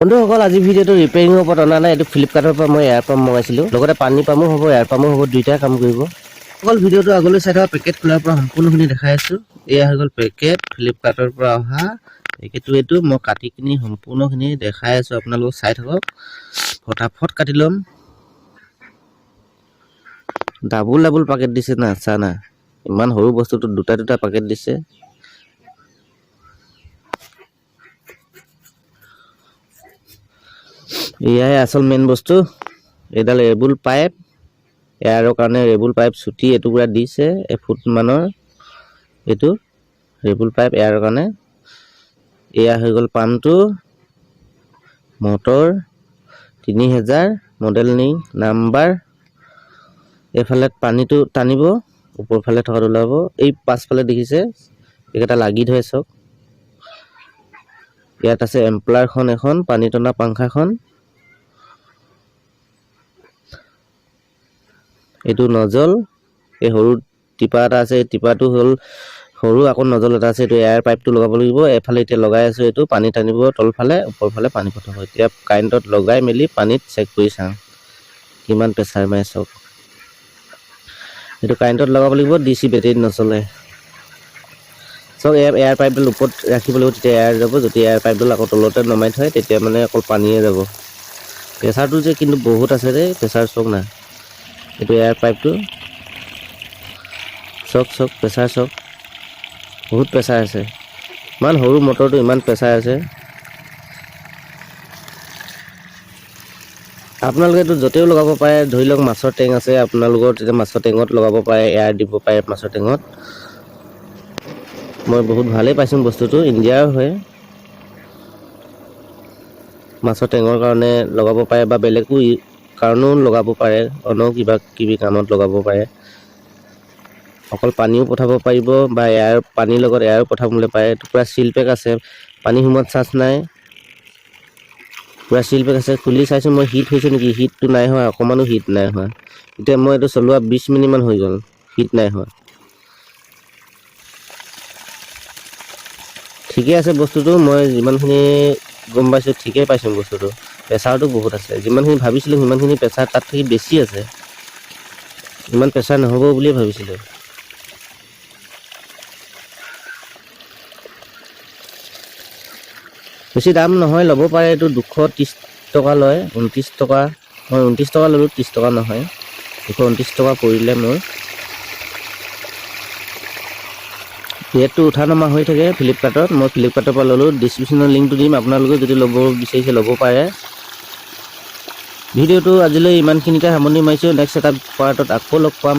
বন্ধুসকল, আজি ভিডিঅ'টো ৰিপেয়াৰিঙৰ ওপৰত অনা নাই। এইটো ফ্লিপকাৰ্টৰ পৰা মই এয়াৰ পাম্প মগাইছিলোঁ। লগতে পানী পাম্পো হ'ব, এয়াৰ পাম্পো হ'ব, দুইটাই কাম কৰিব। অকল ভিডিঅ'টো আগলৈ চাই থকা। পেকেট খোলাৰ পৰা সম্পূৰ্ণখিনি দেখাই আছোঁ। এয়া হৈ গ'ল পেকেট, ফ্লিপকাৰ্টৰ পৰা অহা পেকেটটো। এইটো মই কাটি কিনি সম্পূৰ্ণখিনি দেখাই আছোঁ, আপোনালোক চাই থাকক। ফটাফট কাটি ল'ম। ডাবুল ডাবুল পেকেট দিছে না। চা না, ইমান সৰু বস্তুটো দুটা দুটা পেকেট দিছে। এয়াই আচল মেইন বস্তু, এইডাল ৰেবুল পাইপ। এয়াৰৰ কাৰণে ৰেবুল পাইপ চুটি এটুকুৰা দিছে, এফুট মানৰ। এইটো ৰেবুল পাইপ এয়াৰৰ কাৰণে। এয়া হৈ গ'ল পাম্পটো, মটৰ 3000 মডেল নি নাম্বাৰ। এইফালে পানীটো টানিব, ওপৰ ফালে থকাটো ওলাব। এই পাছফালে দেখিছে, এইকেইটা লাগি ধৰে চব। ইয়াত আছে এম্পলাৰখন এখন, পানী টনা পাংখাখন। এইটো নজল। এই সৰু টিপা এটা আছে, এই টিপাটো হ'ল সৰু। আকৌ নজল এটা আছে, এইটো এয়াৰ পাইপটো লগাব লাগিব। এফালে এতিয়া লগাই আছোঁ। এইটো পানী টানিব তলফালে, ওপৰফালে পানী পঠাব। এতিয়া কাৰেণ্টত লগাই মেলি পানীত চেক কৰি চাওঁ কিমান প্ৰেছাৰ মাৰে। চাওক, এইটো কাৰেণ্টত লগাব লাগিব, ডিচি বেটেৰীত নচলে। চাওক, এয়াৰ এয়াৰ পাইপডাল ওপৰত ৰাখিব লাগিব, তেতিয়া এয়াৰ যাব। যদি এয়াৰ পাইপডাল আকৌ তলতে নমাই থয়, তেতিয়া মানে অকল পানীয়ে যাব। প্ৰেছাৰটো যে কিন্তু বহুত আছে দেই, প্ৰেছাৰ চাওক না। এইটো এয়াৰ পাইপটো চাওক, চাওক, প্ৰেছাৰ চাওক, বহুত প্ৰেছাৰ আছে। ইমান সৰু মটৰটো ইমান প্ৰেছাৰ আছে। আপোনালোকে এইটো য'তেও লগাব পাৰে। ধৰি লওক মাছৰ টেংক আছে আপোনালোকৰ, তেতিয়া মাছৰ টেংকত লগাব পাৰে, এয়াৰ দিব পাৰে মাছৰ টেংকত। মই বহুত ভালেই পাইছোঁ বস্তুটো। ইণ্ডিয়াৰ হয়। মাছৰ টেঙৰ কাৰণে লগাব পাৰে বা বেলেগো কাৰণেও লগাব পাৰে, অন্য কিবা কিবি কামত লগাব পাৰে। অকল পানীও পঠাব পাৰিব বা এয়াৰ, পানীৰ লগত এয়াৰো পঠাবলৈ পাৰে। এইটো পূৰা চিল পেক আছে, পানী সোমোৱাত চান্স নাই। পূৰা চিল পেক আছে। খুলি চাইছোঁ মই হিট হৈছে নেকি, হিটটো নাই হোৱা, অকণমানো হিট নাই হোৱা। এতিয়া মই এইটো চলোৱা 20 মিনিটমান হৈ গ'ল, হিট নাই হোৱা। ঠিকে আছে বস্তুটো। মই যিমানখিনি গম পাইছোঁ, ঠিকেই পাইছোঁ বস্তুটো। প্ৰেছাৰটো বহুত আছে। যিমানখিনি ভাবিছিলোঁ সিমানখিনি প্ৰেছাৰ তাত থাকি বেছি আছে। ইমান প্ৰেছাৰ নহ'ব বুলিয়ে ভাবিছিলোঁ। বেছি দাম নহয়, ল'ব পাৰে। এইটো 230 টকা লয়, 29 টকা। মই 29 টকা ল'লোঁ, 30 টকা নহয়, 229 টকা পৰিলে মোৰ। ৰেটটো উঠা নমা হৈ থাকে ফ্লিপকাৰ্টত। মই ফ্লিপকাৰ্টৰ পৰা ল'লোঁ। ডিছক্ৰিপশ্যনৰ লিংকটো দিম, আপোনালোকে যদি ল'ব বিচাৰিছে ল'ব পাৰে। ভিডিঅ'টো আজিলৈ ইমানখিনিতে সামৰণি মাৰিছোঁ। নেক্সট এটা পাৰ্টত আকৌ লগ পাম।